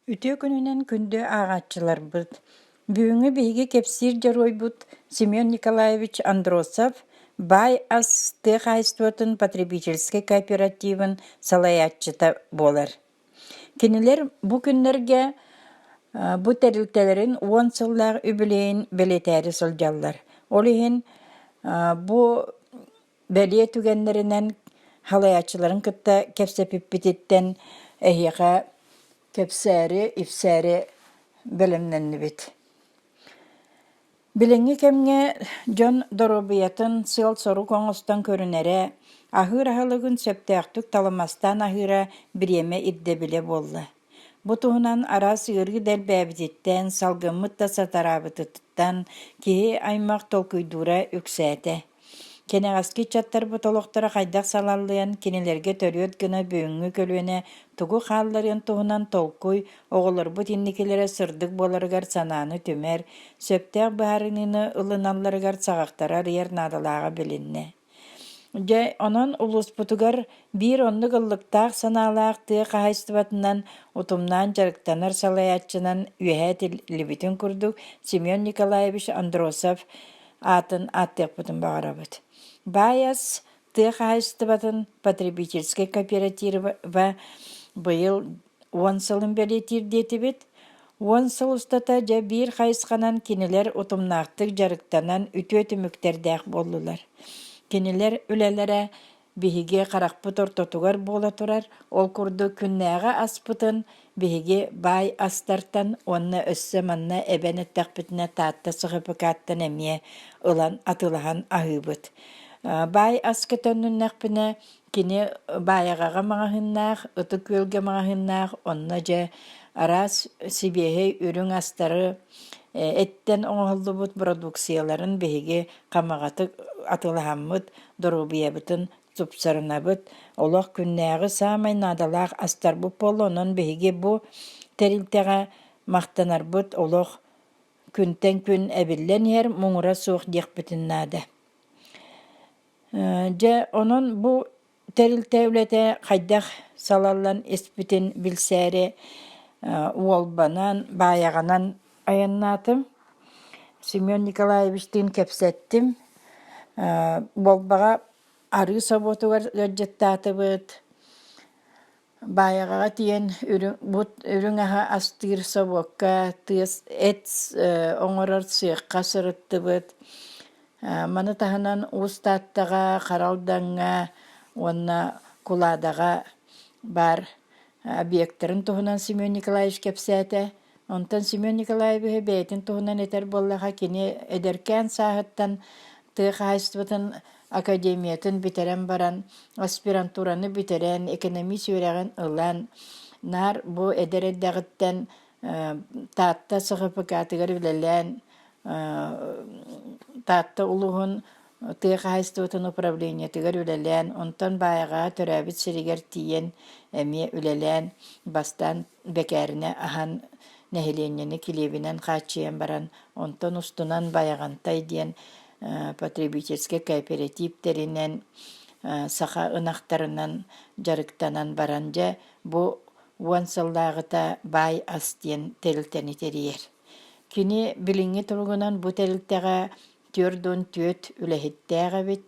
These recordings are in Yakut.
Үтүө күнүнэн күндү ааҕааччыларбыт! Бүгүҥҥү биһиги кэпсиир дьоруойбут Семен Николаевич Андросов баай ас тыа хаһаайыстыбатын потребительскай кооперативын салайааччыта буолар. Кинилэр бу күннэргэ бу тэрилтэлэрин 10 сыллаах үбүлүөйүн бэлиэтээри сылдьаллар. Ол иһин бу бэлиэ түгэннэринэн салайааччыларын кытта кэпсэппиппититтэн эһиэхэ кэпсээри, ипсээри бэлэмнэннибит. Билиҥҥи кэмҥэ дьон доруобуйатын сыал-сорук оҥостон көрүнэрэ, аһыыр аһылыгын сөптөөхтүк талымастаан аһыыра бириэмэ ирдэбилэ буолла. Бу туһунан араас ыарыы да элбээбититтэн, салгыммыт да сатараабытыттан киһи аймах толкуйдуура үксээтэ. Кэнэҕэски ыччаттарбыт олохторо хайдах салаллыан, кинилэргэ төрүөт гына бүгүҥҥү көлүөнэ тугу хаалларыан туһунан толкуй оҕолорбут инникилэрэ сырдык буоларыгар санааны түмэр, сөптөөх быһаарыныыны ылыналларыгар саҕахтары арыйар наадалааҕа билиннэ. Дьэ, онон улууспутугар биир оннук ыллыктаах санаалаах тыа хаһаайыстыбатынан утумнаан дьарыктанар салайааччынан үөһээ этиллибитин курдук Семен Николаевич Андросов аатын ааттыахпытын баҕарабыт. Баай ас тыа хаһаайыстыбатын потребительскай кооператива быйыл 10 сылын бэлиэтиир диэтибит. 10 сыл устата дьэ биир хайысханан кинилэр утумнаахтык дьарыктанан үтүө түмүктэрдээх буоллулар. Кинилэр үлэлэрэ биһиги харахпыт ортотугар буола турар, ол курдук күннээҕи аспытын биһиги баай астартан уонна өссө манна эбэн эттэхпитинэ Таатта СХПК-ттан эмиэ ылан атыылаһан аһыыбыт. Баай аска төннүннэхпинэ кини Баайаҕаҕа маҕаһыыннаах, Ытык Күөлгэ маҕаһыыннаах, онно дьэ араас сибиэһэй үрүҥ астары эттэн оҥоһуллубут бородууксуйаларын биһиги хамаҕатык атыылаһаммыт доруобуйабытын тупсарынабыт, олох күннээҕи саамай наадалаах астарбыт буолла, онон биһиги бу тэрилтэҕэ махтанарбыт олох күнтэн күн эбиллэн иһэр, муҥура суох диэхпитин наада. Дьэ, онон бу тэрилтэ үлэтэ хайдах салаллан испитин билсээри Уолбанан, Баайаҕанан айаннаатым. Семен Николаевичтыын кэпсэттим. Уолбаҕа арыы собуотугар ыалдьыттаатыбыт. Баайаҕаҕа тиийэн үрүҥ аһы астыыр собуокка тыас эт оҥорор сыахха сырыттыбыт. Маны таһынан Уус Тааттаҕа, Хара Алдаҥҥа уонна Кулаадаҕа баар объектарын туһунан Семен Николаевич кэпсээтэ. Онтон Семен Николаевиһы бэйэтин туһунан этэр буоллаха, кини эдэркээн сааһыттан тыа хаһаайыстыбатын академиятын бүтэрэн баран, аспирантураны бүтэрэн, экономист үөрэҕин ылан, наар бу эдэр эрдэҕиттэн Таатта СХПК-тыгар үлэлээн, Таатта улууһун тыа хаһаайыстыбатын управлениетыгар үлэлээн, онтон Баайаҕаҕа төрөөбүт сиригэр тиийэн эмиэ үлэлээн, бастаан бэкээринэ аһан нэһилиэнньэни килиэбинэн хааччыйан баран, онтон устунан Байаҕантай диэн потребительскай кооператив тэринэн, саха ынахтарынан дьарыктанан баран, дьэ, бу 10 сыллааҕыта Баай ас диэн тэрилтэни тэрийэр. Кини билиҥҥи туругунан бу тэрилтэҕэ 44 үлэһиттээх эбит.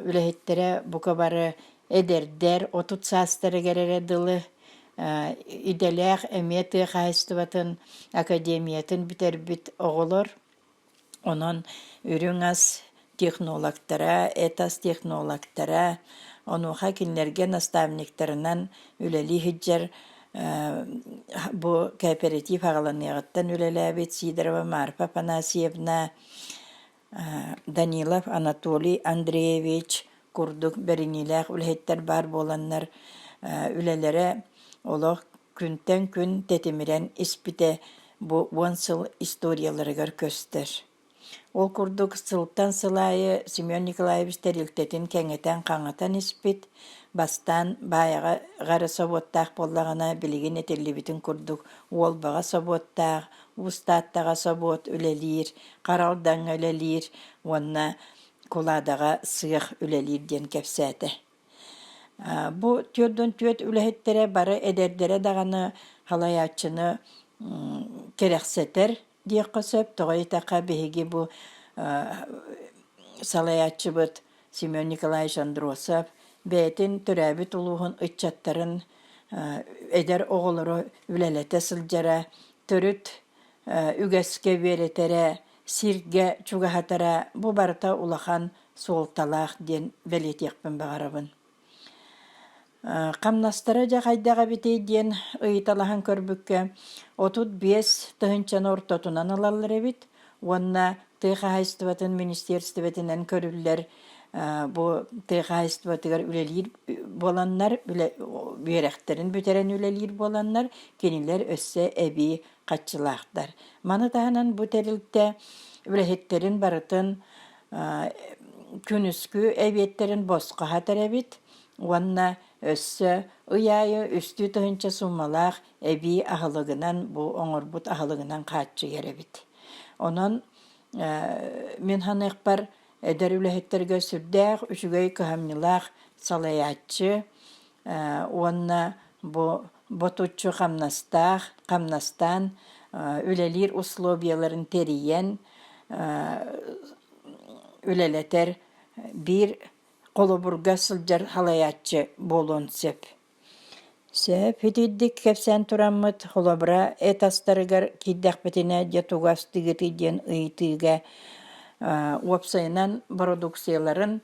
Үлэһиттэрэ бука бары эдэрдэр, 30 саастарыгар эрэ дылы идэлээх эмиэ тыа хаһаайыстыбатын академиятын бүтэрбит оҕолор. Онон үрүҥ ас технологтара, эт ас технологтара, онуоха кинилэргэ наставниктарынан үлэлии сылдьар бу кооператив аҕаланыаҕыттан үлэлээбит Сидорова Марфа Афанасьевна, Данилов Анатолий Андреевич курдук бэриниилээх үлэһиттэр баар буоланнар үлэлэрэ олох күнтэн күн тэтимирэн испитэ бу 10 сыл историяларыгар көстөр. Ол курдук сылтан сыл аайы Семен Николаевич тэрилтэтин кэҥэтэн-хаҥатан испит, бастаан Баайаҕа эрэ собуоттаах буоллаҕына, билигин этиллибитин курдук Уолбаҕа собуоттаах, Уус Тааттаҕа собуот үлэлиир, Хара Алдаҥҥа үлэлиир уонна Кулаадаҕа сыах үлэлиир диэн кэпсээтэ. Бу 44 үлэһиттэрэ бары эдэрдэрэ даҕаны Салайааччыны кэрэхсэтэр диэххэ сөп. Тоҕо диэтэххэ, биһиги бу салайааччыбыт Семен Николаевич Андросов бэйэтин төрөөбүт улууһун ыччаттарын эдэр оҕолору үлэлэтэ сылдьара, төрүт үгэскэ үөрэтэрэ, сиргэ чугаһатара бу барыта улахан суолталаах диэн бэлиэтиэхпин баҕарабын. Хамнастара дьэ хайдах эбитий диэн ыйыталаһан көрбүккэ, 35 тыһыынчаны ортотунан ылаллар эбит уонна тыа хаһаайыстыбатын министиэристибэтинэн көрүллэр бу тыа хаһаайыстыбатыгар үлэлиир буоланнар, үөрэхтэрин бүтэрэн үлэлиир буоланнар, кинилэр өссө эбии хаччылаахтар. Маны таһынан бу тэрилтэ үлэһиттэрин барытын күнүскү эбиэттэрин босхо аһатар эбит уонна өссө ый аайы үстүү тыһыынча суумалаах эбии аһылыгынан бу оҥорбут аһылыгынан хааччыйар эбит. Онон мин саныахпар эдэр үлэһиттэргэ сүрдээх үчүгэй кыһамньылаах салайааччы уонна бу ботуччу хамнастаах, хамнастаан үлэлиир условияларын тэрийэн үлэлэтэр биир холобурга сылдьар салайааччы буолуон сөп. Сөп итирдик кэпсээн тураммыт, холобура, эт астарыгар киирдэхпитинэ дьэ тугу астыыгытый диэн ыйытыыга уопсайынан бородууксуйаларын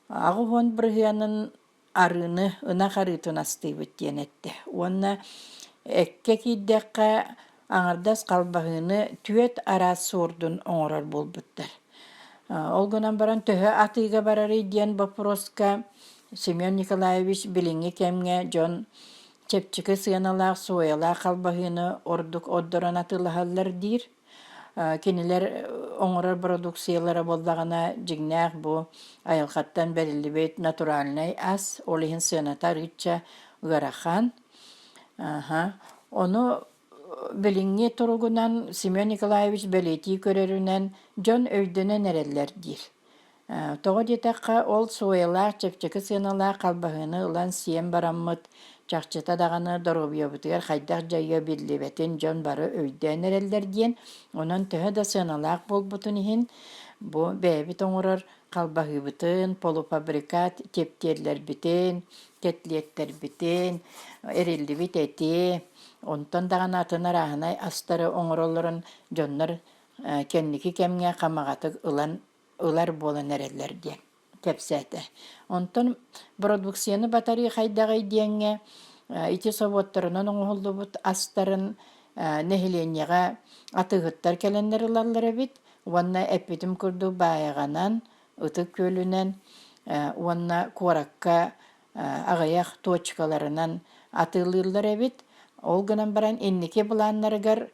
80 бырыһыанын арыыны, ынах арыытын астыыбыт диэн эттэ. Уонна эккэ киирдэххэ, аҥардас халбаһыыны түөрт араас суордун оҥорор буолбуттар. Ол гынан баран төһө атыыга барарый диэн боппуруоска Семен Николаевич билиҥҥи кэмҥэ дьон чэпчэки сыаналаах суойалаах халбаһыыны ордук ордорон атыылаһаллар диир. Кинилэр оҥорор бородууксуйалара буоллаҕына, дьиҥнээх бу айылҕаттан бэриллибит натуральнай ас, ол иһин сыаната арыычча ыарахан. Ону билиҥҥи туругунан Семен Николаевич бэлиэтии көрөрүнэн дьон өйдөнөн эрэллэр диир. Тоҕо диэтэххэ, ол суойалаах, чэпчэки сыаналаах халбаһыыны ылан сиэн бараммыт, чахчыта даҕаны доруобуйабытыгар хайдах дьайыа биллибэтин дьон бары өйдөөн эрэллэр диэн, онон төһө да сыаналаах буолбутун иһин, бу бэйэбит оҥорор халбаһыыбытын, полуфабрикат тиэптиэллэрбитин, кэтилиэттэрбитин, эриллибит эти, онтон даҕаны атын арааһынай астары оҥороллорун дьоннор кэнники кэмҥэ хамаҕатык ылан ылар буолан эрэллэр диэн кэпсээтэ. Онтон бородууксуйаны батарыы хайдаҕый диэҥҥэ ити собуоттарынан оҥоһуллубут астарын нэһилиэнньэҕэ атыыһыттар кэлэннэр ылаллар эбит уонна эппитим курдук Баайаҕанан, Ытык Күөлүнэн уонна куоракка аҕыйах точкаларынан атыылыыллар эбит. Ол гынан баран инники былааннарыгар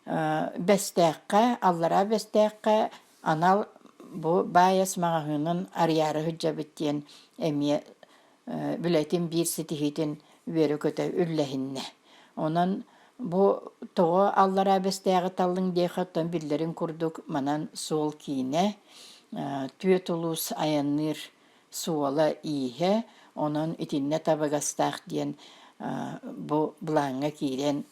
Бэстээххэ, Аллараа Бэстээххэ анал бу баайас маҕаһыынын арыйаары сылдьабыт диэн эмиэ үлэтин биир ситиһиитин үөрэ-көтө үллэһиннэ. Онон бу тоҕо Аллараа Бэстээҕи таллыҥ диэххэ оттон биллэрин курдук манан суол киинэ, түөрт улуус айанныыр суола-ииһэ, онон итиннэ табыгастаах диэн бу былааҥҥа киирэн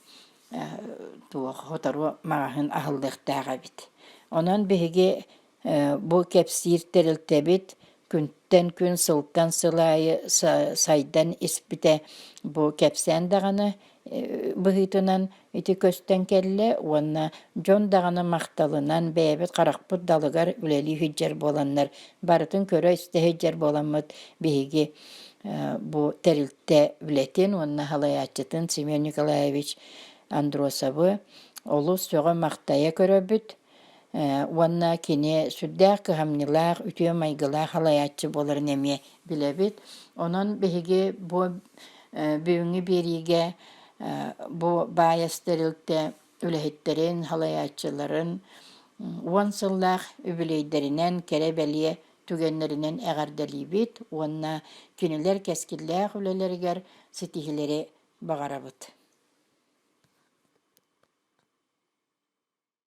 туох сотору маҕаһыын аһыллыахтаах эбит. Онон биһиги бу кэпсиир тэрилтэбит күнтэн күн, сылтан сыл аайы сайдан испитэ бу кэпсээн даҕаны быһыытынан ити көстөн кэллэ уонна дьон даҕаны махталынан бэйэбит харахпыт далыгар үлэлии сылдьар буоланнар барытын көрө-истэ сылдьар буоламмыт биһиги бу тэрилтэ үлэтин уонна салайааччытын Семен Николаевич Андросовы олус сөҕө-махтайа көрөбүт уонна кини сүрдээх кыһамньылаах, үтүө майгылаах салайааччы буоларын эмиэ билэбит. Онон биһиги бу бүгүҥҥү биэриигэ бу баайас тэрилтэ үлэһиттэрин, салайааччыларын 10 сыллаах үбүлүөйдэринэн кэрэ-бэлиэ түгэннэринэн эҕэрдэлиибит уонна кинилэр кэскиллээх үлэлэригэр ситиһиилэри баҕарабыт.